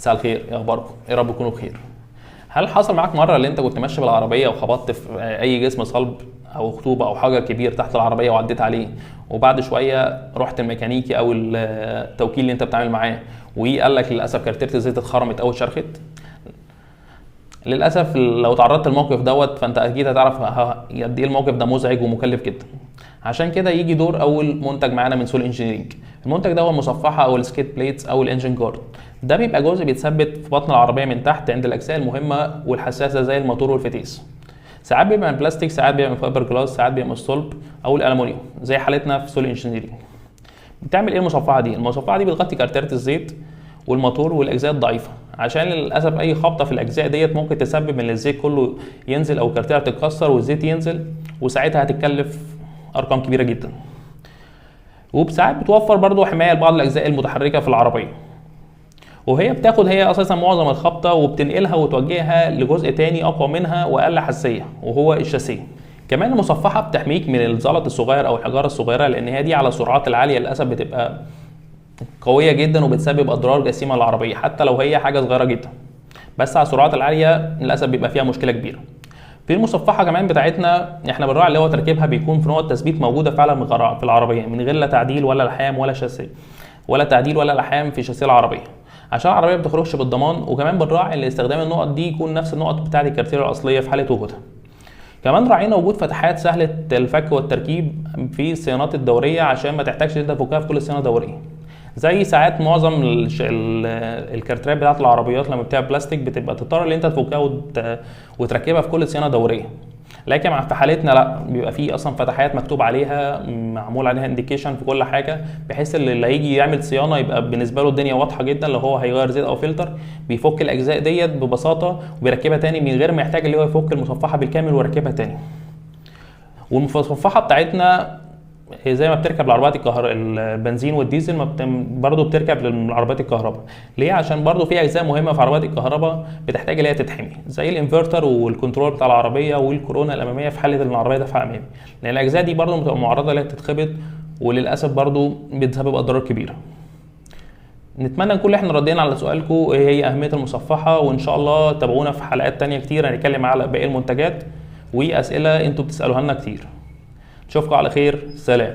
مساء الخير، ايه اخباركم؟ يا رب تكونوا بخير. هل حصل معاك مرة اللي انت كنت ماشي بالعربية وخبطت في اي جسم صلب او خطوبه او حجر كبير تحت العربية وعديت عليه، وبعد شوية رحت الميكانيكي او التوكيل اللي انت بتعامل معاه وقال لك للاسف كارتيره الزيت اتخرمت او اتشرخت؟ للاسف لو تعرضت للموقف دوت فانت اكيد هتعرف قد ايه الموقف ده مزعج ومكلف جدا. عشان كده يجي دور اول منتج معانا من سول انجينيرنج. المنتج ده هو المصفحه او ال skid plates او ال engine guard. ده بيبقى جزء بيتثبت في بطن العربية من تحت عند الاجزاء المهمة والحساسه زي الموتور والفتيس. ساعات بيبقى من بلاستيك، ساعات بيبقى من فايبر جلاس، ساعات بيبقى من الصلب او الالومنيوم زي حالتنا في سول انجينيرنج. بتعمل ايه المصفحه دي؟ المصفحه دي بتغطي كارتيره الزيت والموتور والاجزاء الضعيفة، عشان للاسف اي خبطه في الاجزاء ديت ممكن تسبب ان الزيت كله ينزل او الكارتيره تتكسر والزيت ينزل، وساعتها هتتكلف ارقام كبيرة جدا. وبساعات بتوفر برضو حماية لبعض الاجزاء المتحركة في العربية، وهي بتاخد هي اساسا معظم الخبطه وبتنقلها وتوجهها لجزء تاني اقوى منها واقل حساسية وهو الشاسيه. كمان المصفحه بتحميك من الزلط الصغير او الحجارة الصغيرة، لان هي دي على السرعات العالية للاسف بتبقى قوية جدا وبتسبب اضرار جسيمة للعربية حتى لو هي حاجة صغيرة جدا، بس على السرعات العالية للاسف بيبقى فيها مشكلة كبيرة. في المصفحه كمان بتاعتنا احنا بنراعي اللي هو تركيبها بيكون في نقط تثبيت موجودة فعلا في العربية من غير لا تعديل ولا لحام ولا شاسيه، ولا تعديل ولا لحام في شاسيه العربية، عشان العربية ما بتخرجش بالضمان. وكمان بنراعي ان استخدام النقط دي يكون نفس النقط بتاعه الكارتيره الاصلية في حاله وجودها. كمان راعينا وجود فتحات سهلة الفك والتركيب في الصيانات الدورية عشان ما تحتاجش انت تفكها في كل صيانة دورية. زي ساعات معظم الكارترات بتاعت العربيات لما بتبقى بلاستيك بتبقى تضطر ان انت تفكها وتركبها في كل صيانة دورية، لكن في حالتنا لا، بيبقى فيه اصلا فتحات مكتوب عليها، معمول عليها indication في كل حاجة، بحيث اللي هيجي يعمل صيانة يبقى بالنسبة له الدنيا واضحة جدا. لو هو هيغير زيت او فلتر بيفك الاجزاء ديت ببساطة وبيركبها تاني من غير ما يحتاج اللي هو يفك المصفحه بالكامل ويركبها تاني. والمصفحه بتاعتنا هي زي ما بتركب العربيات البنزين والديزل، ما برضه بتركب للعربيات الكهرباء. ليه؟ عشان برضه في اجزاء مهمة في عربيات الكهرباء بتحتاج اللي هي تتحمي، زي الانفرتر وال control بتاع العربية والكورونا الامامية في حاله ان العربية دافعه امامي، لان الاجزاء دي برضه بتبقى معرضه لها تتخبط وللاسف برضه بتسبب اضرار كبيرة. نتمنى نكون احنا ردينا على سؤالكم ايه هي اهمية المصفحه، وان شاء الله تابعونا في حلقات تانية كتير هنتكلم على باقي المنتجات واسئلة انتوا بتسالوها لنا كتير. نشوفكم على خير، سلام.